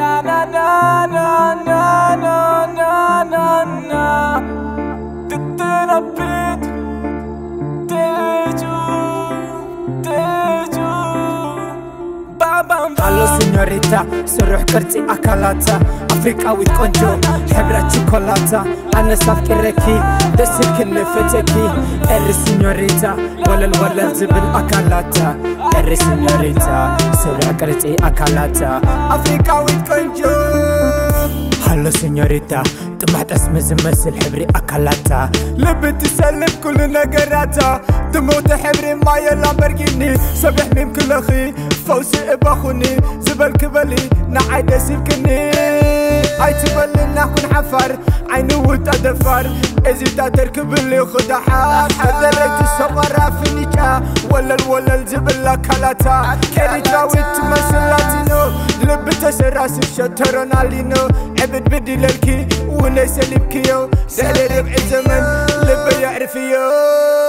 Na na na na na na na na. Titirapitu. Teju. Teju. Bam bam bam. ሃሎ ሲኞሪታ፣ ስሩሕ ቅርጺ ኣካላታ፣ ኣፍሪቃዊት ቆንጆ፣ ሕብረት ቸኮላታ፣ ኣነስ ኣፍቂረኪ፣ ደስ ኢልክኒ ፈትየኪ፣ ኤሪ ሲኞሪታ፣ ወለል ወለል ዝብል ኣካላታ፣ ኤሪ ሲኞሪታ፣ ስሩዕ ቅርጺ ኣካላታ፣ ኣፍሪቃዊት ቆንጆ። ሃሎ ሲኞሪታ፣ ጥማዕ ጠስሚ ዝመስል ሕብሪ ኣካላታ፣ ልቢ ትሰልብ ኩሉ ነገራታ፣ ድሙቕቲ ሕብሪ ማዮ ላምበርጊኒ፣ ሰብ የሕሚም ክለኺ፣ ፈውሲ እባኹኒ፣ ዝበልኪ በሊ፣ ንዓይ ደስ ኢልክኒ። ኣይትበልና ኩን ሓፋር፣ ዓይኒ ውልጣ ደፋር፣ እዚ ዳተር ክብል እዩ ክዳሓት። ከደረይቲ ሰቋራ ፍንጫ፣ ወለል ወለል ዝብል ኣካላታ፣ ኤሪትራዊት ትመስል ላቲኖ፣ ልቢ ተሰራስብ ሸቶ ሮናልዲኖ፣ ዕብድብድ ኢለልኪ፣ ውነይ ሰሊብክዮ፣ ድሕሪ ርብዒ ዘመን፣ ልበይ የዕርፍዮ።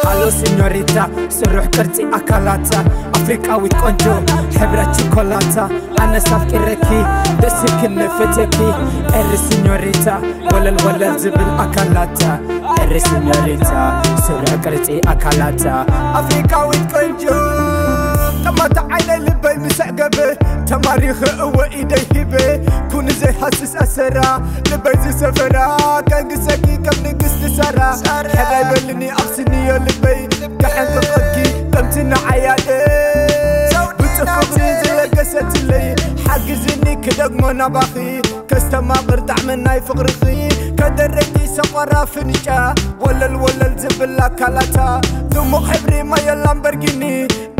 ሃሎ ሲኞሪታ፣ ስሩሕ ቅርጺ ኣካላታ፣ ኣፍሪቃዊት ቆንጆ፣ ሕብረት ቸኮላታ፣ ኣነስ ኣፍቂረኪ፣ ደስ ኢልክኒ ፈትየኪ፣ ኤሪ ሲኞሪታ፣ ወለል ወለል ዝብል ኣካላታ፣ ኤሪ ሲኞሪታ፣ ስሩዕ ቅርጺ ኣካላታ፣ ኣፍሪቃዊት ቆንጆ። ጠማታ ዓይነይ ልበይ ምስ ኣዕገበ፣ ተማሪኸ እወ ኢደይ ሂበ፣ ኩኒ ዘይሃስስ ኣሰራ፣ ልበይ ዝሰፈራ፣ ከንግሰኪ ከም ንግስቲ ሳራ፣ ሕራይ በልኒ ኣፍስንዮ ልበይ፣ ከሐንቅቐኪ ከምቲ ንዓይ ኣደ። ብጽፉፍ ዝለገሰትለይ፣ ሓግዝኒ ክደግሞ ናባኺ፣ ከስተማቕር ጣዕሚ ናይ ፍቕርኺ፣ ከደረይቲ ሰቋራ ፍንጫ፣ ወለል ወለል ዝብል ኣካላታ፣ ድሙቕ ሕብሪ ማዮ ላምበርጊኒ፣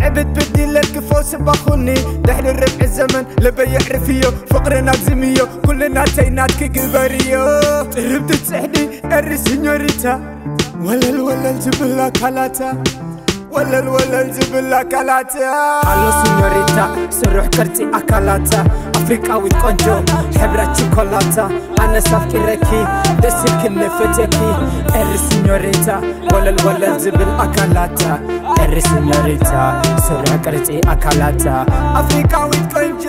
ዕብድብድ ኢለልኪ ፈውሲ ባኹኒ፣ ድሕሪ ርብዒ ዘመን ልበይ የዕርፍዮ፣ ፍቕርና ግዝምዮ፣ ኩሉ ናተይ ናትኪ ግበርዮ። ጥርብቲ ጽሕዲ ኤሪ ሲኞሪታ፣ ወለል ወለል ዝብል ኣካላታ፣ ወለል ወለል ዝብል ኣካላታ። ሃሎ ሲኞሪታ፣ ስሩሕ ቅርጺ ኣካላታ፣ ኣፍሪቃዊት ቆንጆ፣ ሕብረት ቸኮላታ፣ ኣነስ ኣፍቂረኪ፣ ደስ ኢልክኒ ፈትየኪ፣ ኤሪ ሲኞሪታ፣ ወለል ወለል ዝብል ኣካላታ፣ ኤሪ ሲኞሪታ፣ ስሩዕ ቅርጺ ኣካላታ፣ ኣፍሪቃዊት ቆንጆ።